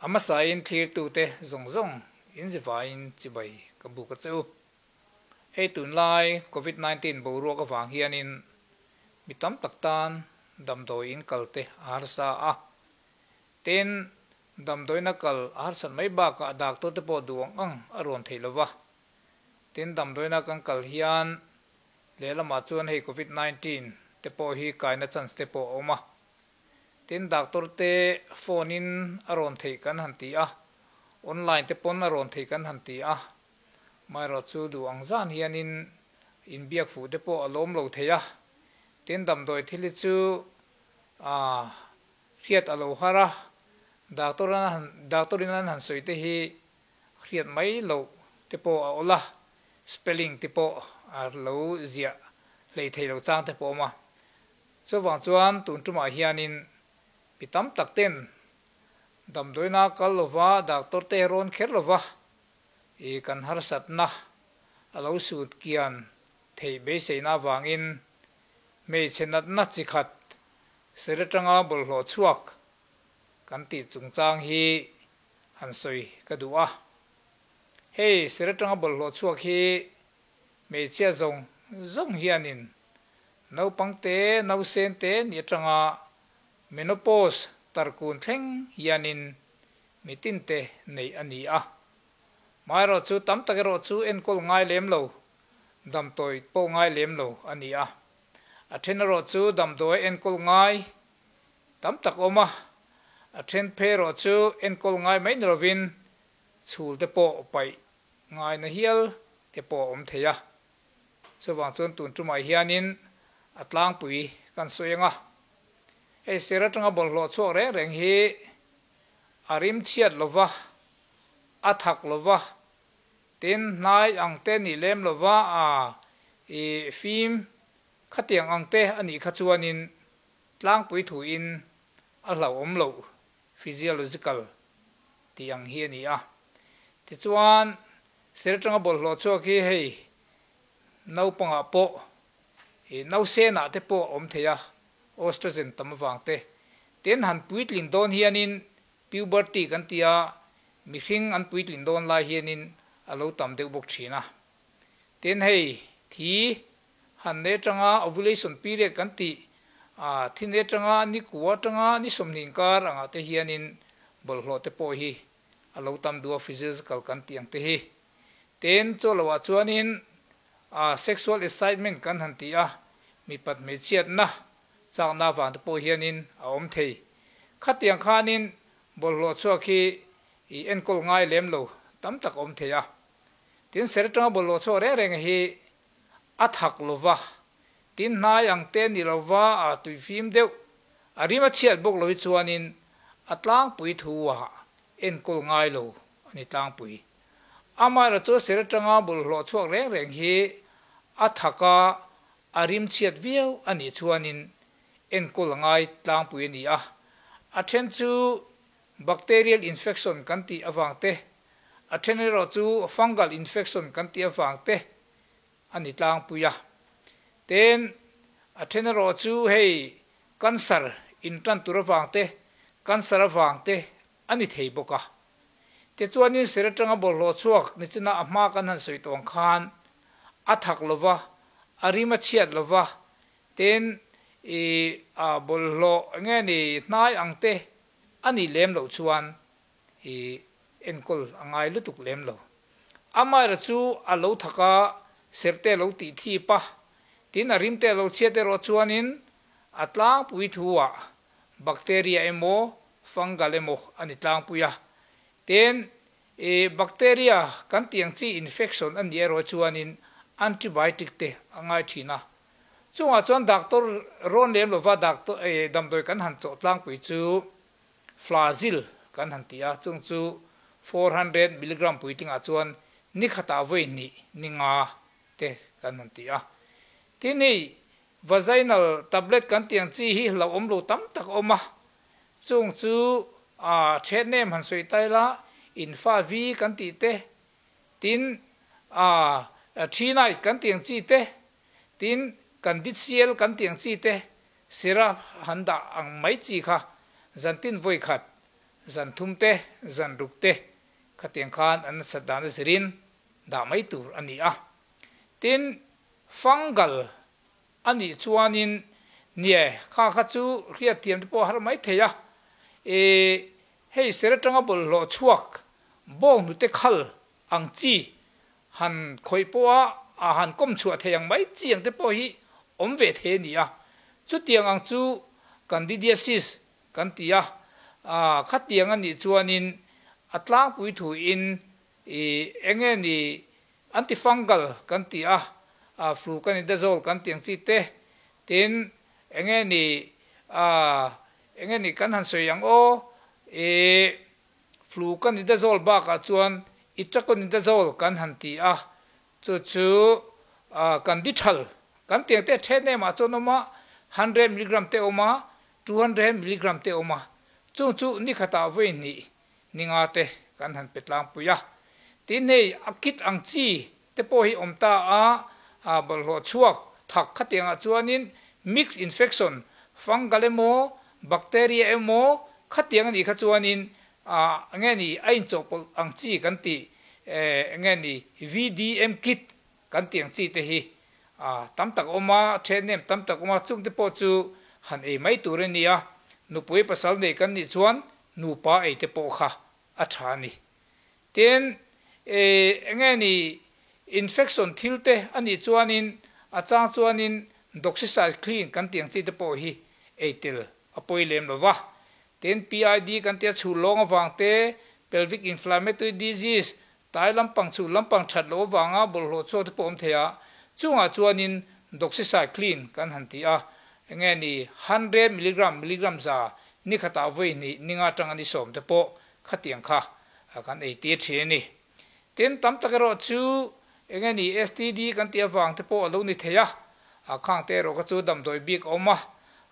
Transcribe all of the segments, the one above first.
A hmasain thlirtute zawng zawng inzivaiin chibai ka buk a che u. Hei tunlai Covid 19 boruak avang hianin mi tam tak tan damdawi in kal te a harsa a. Tin, damdawiina kal a harsat mai bakah doctor te pawh duh ang ang a rawn theih lova. Tin, damdawiina kan kal hian lehlamah chuan hei Covid 19 te pawh hi kaina chance te pawh a awm a. Tin, doctor te phone in a rawn theih kan han ti a, online te pawn a rawn theih kan han ti a, Amaherawh chu duh ang zan hianin inbiak fuh te pawh a lawm lo thei a, tin damdawi thil hi chu aah hriat a lo har a, doctor an han doctor in an han sawi te hi hriat mai loh te pawh a awl a, spelling te pawh a lo ziah hlei thei lo chang te pawh a awm a. Chuvang chuan tun tumah hianin mi tam tak ten damdawiina kal lova doctor te rawn kher lova I kan harsatna a lo sut kian theih beiseina avangin hmeichhe natna chi khat ser atanga bawlhhlawh chhuak kan tih chungchang hi han sawi ka duh a. Hei ser atanga bawlhhlawh chhuak hi hmeichhia zawng zawng hianin naupang te nausen te ni atanga menopause tarkun thleng hianin Mitinte neih a ni a. Maherawh chu tam tak erawh chu enkawl ngai lem lo, damdawi pawh ngai lem lo a ni a. A then erawh chu damdawi enkawl ngai tam tak awm a, a then phei erawh chu enkawl ngai mai ni lovin chhul te pawh paih ngaina hial te pawh a awm thei a. Chuvang chuan tun tumah hianin a tlangpui kan sawi ang a. Hei ser atanga bawlhhlawh chhuak reng reng hi A rim chhiat lova, a thak lova, tin hnai ang te nih lem lova a i fim khatiang ang te a nih kha chuanin tlangpui thuin a hlauhawm loh, physiological, tih ang hi a ni a. Tichuan, ser atanga bawlhhlawh chhuak hi hei naupangah pawh i nausenah te pawh a awm thei a, Oestrogen tam avang te. Tin, han puitlin dawn hianin puberty kan ti a, mihring an puitlin dawn lai hianin a lo tam deuh bawk thin a. Tin, hei thi han ne atanga ovulation period kan tih a, thi ne atanga ni kua atanga ni 20 inkar angah te hianin bawlhhlawh te pawh hi a lo tam duh a, physiological kan tih ang te hi. Tin, chaw loah chuanin A sexual excitement kan han ti a, mipat hmeichhiatna chakna avang te pawh hianin a awm thei. Khatiang khanin bawlhhlawh chhuak hi i enkawl ngai lem lo tam tak a awm thei a. Tin, ser atanga bawlhhlawh chhuak reng reng hi a thak lova, tin hnai ang te ni lova a tuifim deuh, a rim a chhiat bawk lo hi chuanin a tlangpui thu ah enkawl ngai lo a ni tlangpui. Amaherawh chu ser atanga bawlhhlawh chhuak reng reng hi a thak a, a rim chhiat viau a nih chuanin enkawl a ngai tlangpui a ni a. A then chu bacterial infection kan tih avang te, a then erawh chu fungal infection kan tih avang te a ni tlangpui a. Tin, a then erawh chu hei cancer intan tur avang te, cancer avang te a ni thei bawk a. Tichuanin ser atanga bawlhhlawh chhuak nichina a hma kan han sawi tawh ang khan a thak lova, a rim a chhiat lova, tin i a bawlhhlawh enge ni hnai ang te a nih lem loh chuan i enkawl a ngai lutuk lem lo. Amaherawhchu chu a lo thak a, serte a lo tih thip a, tin a rim te a lo chhiat erawh chuanin a tlangpui thu ah Bacteria emaw fungal emaw a ni tlangpui a. Tin, i bacteria kan tih ang chi infection a nih erawh chuanin antibiotic te a ngai thin a. Chungah chuan doctor rawn lem lova doctor damdawi kan han chawh tlangpui chu Flagyl kan han ti a, chung chu 400 milligram puitlingah chuan ni khatah vawi hnih ni nga te kan han ti a. Tin, hei Vaginal tablet kan tih ang chi hi hlauhawm lo tam tak a awm a, chung chu a then nem han sawi ta ila, infa vi kan tih te, tin a thinite kan tih ang chi te, tin kan ditcl kan tih ang chi te, syrup han dah ang mai chi kha zantin vawi khat. zan thum te, zan ruk te khatiang khan an nasat dan a zirin dah mai tur a ni a. Tin, fungal a nih chuanin nie kha kha chu hriatthiam te pawh a har mai thei a, e hei ser atanga bawlhhlawh chhuak bawng hnute khal ang chi han khawih pawha a han kawm chhuah thei ang mai chi ang te pawh hi awm ve thei a ni a. Chutiang ang chu candidiasis kan ti a, khatiang a nih chuanin a tlangpui thuin i eng nge ni antifungal kan ti a, fluconazole kan tih ang chi te, tin eng nge ni eng nge ni kan han sawi ang aw, i Fluconazole bakah chuan Itraconazole kan han ti a, chu chu kan dithal kan tiang te then emah chuan awm a, hundred milligram te awm a, 200 milligram te awm a, chung chu ni khatah vawi hnih ni nga te kan han pe tlangpui a. Tin hei a kit ang chi te pawh hi awm ta a, a bawlhhlawh chhuak thak khatiangah chuanin mixed infection, fungal emaw, bacteria emaw khatiang a nih kha chuanin ah nge ni a inchawhpawlh ang chi kan tih eh nge ni VDM kit kan tih ang chi te hi ah tam tak a awm a, then-em tam tak a awm a, chungte pawh chu han ei mai tur a ni a, nupui pasal nei kan nih chuan nupa ei te pawh kha a tha a ni. Tin, enge ni infection thil te a nih chuanin a chang chuanin doxycycline kan tih ang chi te pawh hi ei tel a pawi lem lo va. Tin, PID kan tia chhul lawng avang te, pelvic inflammatory disease, tai lampang chhul lampang that loh avanga bawlhhlawh chhuak te pawh awm thei a, chungah chuanin doxycycline kan han ti a, enge ni hundred milligram, milligram za, ni khatah vawi hnih ninga atanga ni sawm te pawh Khatiang kha kan ei tir thin a ni. Tin, tam tak erawh chu eng nge ni STD kan tih avang te pawh a lo ni thei a, a khang te erawh kha chu damdawi bik a awm a,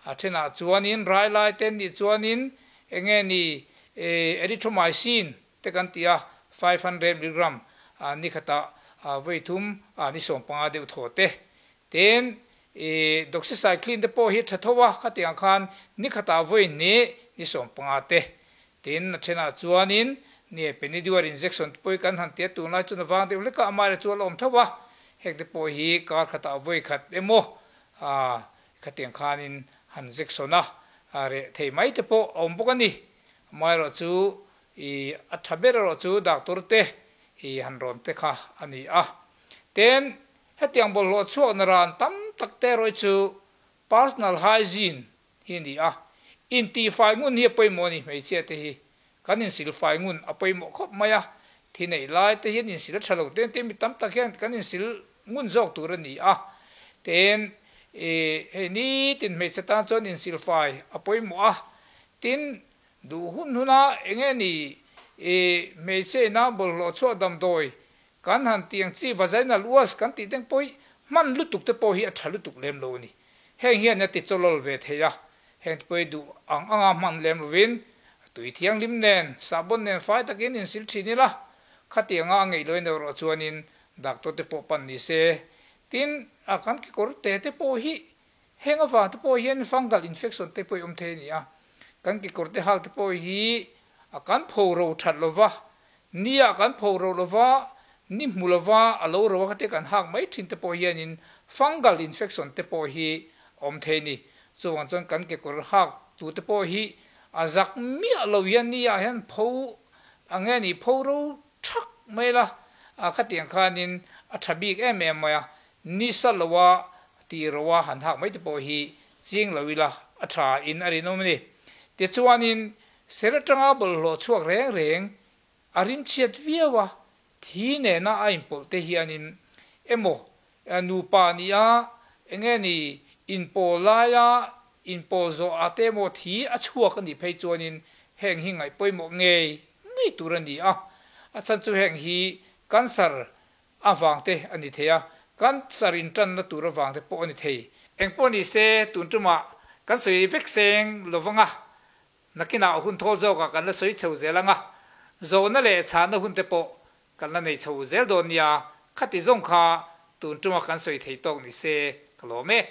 a thenah chuanin rai lai te nih chuanin eng nge ni erythromycin te kan tih a, 500 milligram ni khatah vawi thum ni 15 deuh thaw te. Tin, doxycycline te pawh hi tha tho a, khatiang khan ni khatah vawi hnih ni 15 te. Tin, a thenah chuanin nie Peniduar injection te pawh hi kan han tia tunlai chuan a vang deuh hlek a, amah erawh chu a la awm tho a, heng te pawh hi kar khatah vawi khat emaw khatiang khanin han jection a reh thei mai te pawh a awm bawk a ni. Amaherawh chu i a tha ber erawh chu doctor te i han rawn te kha a ni a. Tin, hetiang bawlhhlawh chhuakna ran tam tak te erawh hi chu personal hygiene hi a ni a, intihfai ngun hi a pawimawh a ni, hmeichhia te hi kan insilfai ngun a pawimawh khawp mai a, thi neih lai te hian insil a tha lo te te mi tam tak hian kan insil ngun zawk tur a ni a, tin ih hei nitin hmeichhe tan chuan insilfai a pawimawh a, tin duh hun huna enge ni ih hmeichhe ina bawlhhlawh chhuah damdawi kan han tih ang chi vaginal wash kan tih teng pawh hi hman lutuk te pawh hi a tha lutuk lem lo a ni. Heng hian a ti chawlawl ve thei a, heng te pawh hi duh ang anga hman lem lovin tui thianghlim nen, sahbawn nen fai takin insil thin ila, khatianga a ngeih loin erawh chuanin doctor te pawh pan ni se. Tin, a kan kekawr te te pawh hi heng avang te pawh hian fungal infection te pawh hi awm thei a ni a, kan kekawr te hak te pawh hi a kan pho ro that lova, Nia kan pho ro lova, ni hmu lova a lo ro a khatia kan hak mai thin te pawh hianin fungal infection te pawh hi a awm thei a ni. Chuvang chuan kan kekawr hak tu te pawh hi a zak miah lo hian nia hian pho ang nge ni pho ro thak mai la, a khatiang khanin a tha bik em em mai a, ni sa loa tih ro a han hak mai te pawh hi ching lo ila a tha in a rinawm a ni. Tichuanin Ser atanga bawlhhlawh chhuak reng reng a rimchhiat viau a, thi nena a inpawlh te hianin emaw nupa nia enge ni inpawl laia inpawl zawh ah te emaw thi a chhuak a nih phei chuanin heng hi ngaih pawimawh ngei ngei tur a ni a, a chhan chu heng hi cancer avang te a ni thei a, cancer intanna tur avang te pawh a ni thei. Engpawh ni se tun tumah kan sawi vek seng lovanga Nakinah hun thawl zawkah kan la sawi chho zel ang a, zawhna leh chhahna hun te pawh kan la nei chho zel dawn nia, khati zawng kha tun tuma kan sawi thei tawk ni se ka lawm e.